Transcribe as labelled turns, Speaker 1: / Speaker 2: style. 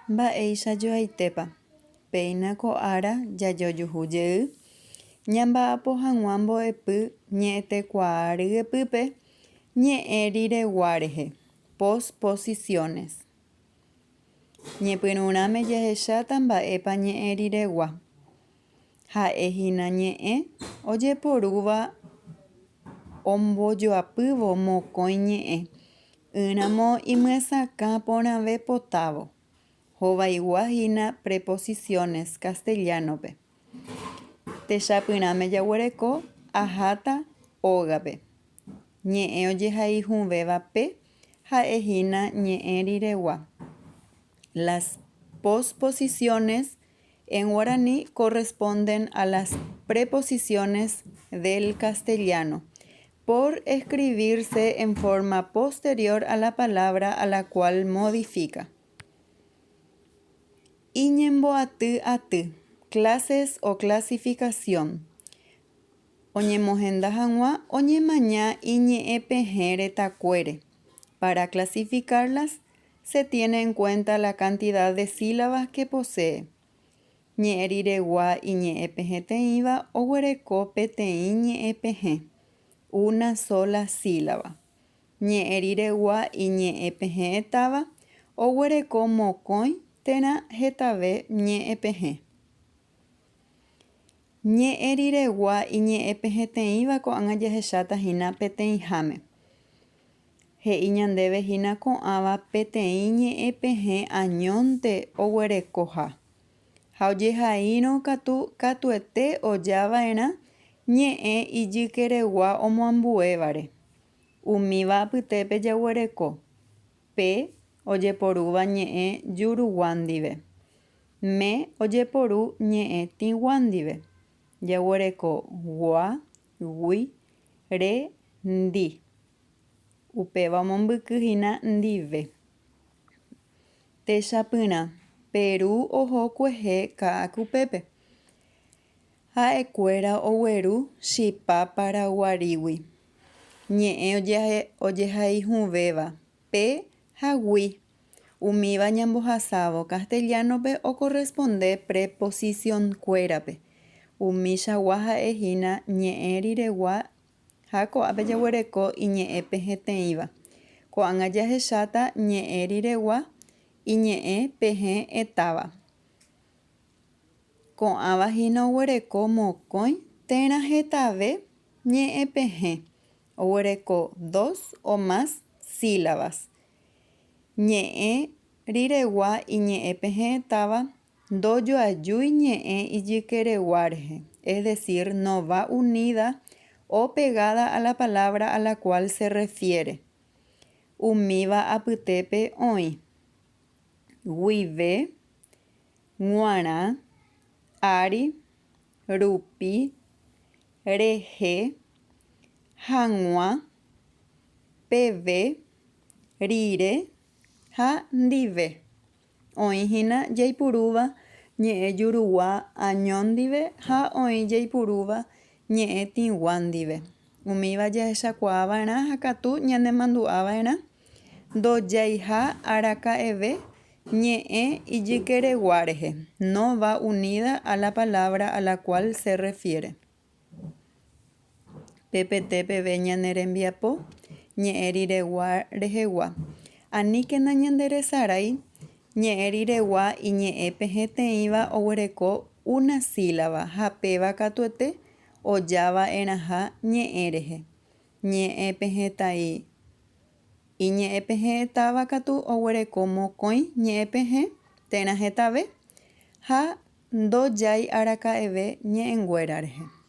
Speaker 1: Mba'éicha joaitépa, péina ko ára jajojuhu jey ñamba'apo hag̃ua mbo'epy ñe'ẽtekuaa ryepýpe ñe'ẽ riregua rehe, posposiciones. Ñepyrũrãme jahecháta mba'épa ñe'ẽ riregua. Ha'e hína ñe'ẽ ojeporúva ombojoapývo mokõi ñe'ẽ, ỹramo imyesakã porãve potávo. Hovaigua hína preposiciones castellano-pe. Techapyrãme jaguereko aháta ógape. Ñe'ẽ ojehaihũvéva pe ha'e hína ñe'ẽ riregua. Las posposiciones En guaraní corresponden a las preposiciones del castellano, por escribirse en forma posterior a la palabra a la cual modifica. Iñemboaty aty, clases o clasificación, oñemohenda hag̃ua oñemaña iñe'ẽpehẽ retakuére. Para clasificarlas, se tiene en cuenta la cantidad de sílabas que posee. Ñe'ẽ riregua iñe'ẽpehẽteĩva oguereko peteĩ ñe'ẽpehẽ, una sola sílaba. Ñe'ẽ riregua iñe'ẽpehẽ'etáva oguereko mokõi térã hetave ñe'ẽpehẽ. Ñe'ẽ riregua iñe'ẽpehẽteĩva ko'ág̃a jahecháta hína peteĩháme. He'i ñandéve hína ko'ãva peteĩ ñe'ẽpehẽ añónte oguerekoha. Ha ojehaírõ katu katuete oja va'erã ñe'ẽ ijykeregua omoambuévare. Umíva apytépe jaguereko, pe ojeporúva ñe'ẽ jurugua ndive, me ojeporu ñe'ẽ tĩgua ndive, jaguereko gua, gui, re, ndi. Upéva omombyky hína ndive. Techapyrã, Peru oho kuehe Ka'akupépe. Ha'ekuéra ogueru chipa Paraguarígui. Ñe'ẽ ojehaihũvéva, pe ha gui. Umíva ñambohasávo castellano-pe okorresponde preposición-kuérape. Umichagua ha'e hína ñe'ẽ riregua Ha ko'ápe jaguereko iñe'ẽ pehẽteĩva. Ko'ág̃a jahecháta ñe'ẽ riregua iñe'ẽ pehẽ etáva. Ko'ãva hína oguereko mokõi térã hetave ñe'ẽ pehẽ, oguereko dos o más sílabas. Ñe'ẽ riregua iñe'ẽ pehẽ etáva Ndojoajúi ñe'ẽ ijykeregua rehe, es decir, no va unida o pegada a la palabra a la cual se refiere. Umíva apytépe oĩ, guive, g̃uarã, ári, rupi, rehe, hag̃ua, peve, rire ha ndive. Oĩ hína jaipurúva ñe'ẽ jurugua año ndive ha oĩ jaipurúva ñe'ẽ tĩgua ndive. Umíva jahechakuaa va'erã ha katu ñanemandu'a va'erã ndojaiha araka'eve ñe'ẽ ijykeregua rehe, no va unida a la palabra a la cual se refiere. Pepete peve ñane rembiapo ñe'ẽ riregua rehegua. Aníkena ñanderesarái ñe'ẽ riregua iñe'ẽ pehẽteĩva oguereko una sílaba ha péva katuete oja va'erãha ñe'ẽ rehe. Ñe'ẽ pehẽtai iñe'ẽ pehẽ'etáva katu oguereko mokõi ñe'ẽ pehẽ térã hetave ha Ndojái araka'eve ñe'ẽnguéra rehe.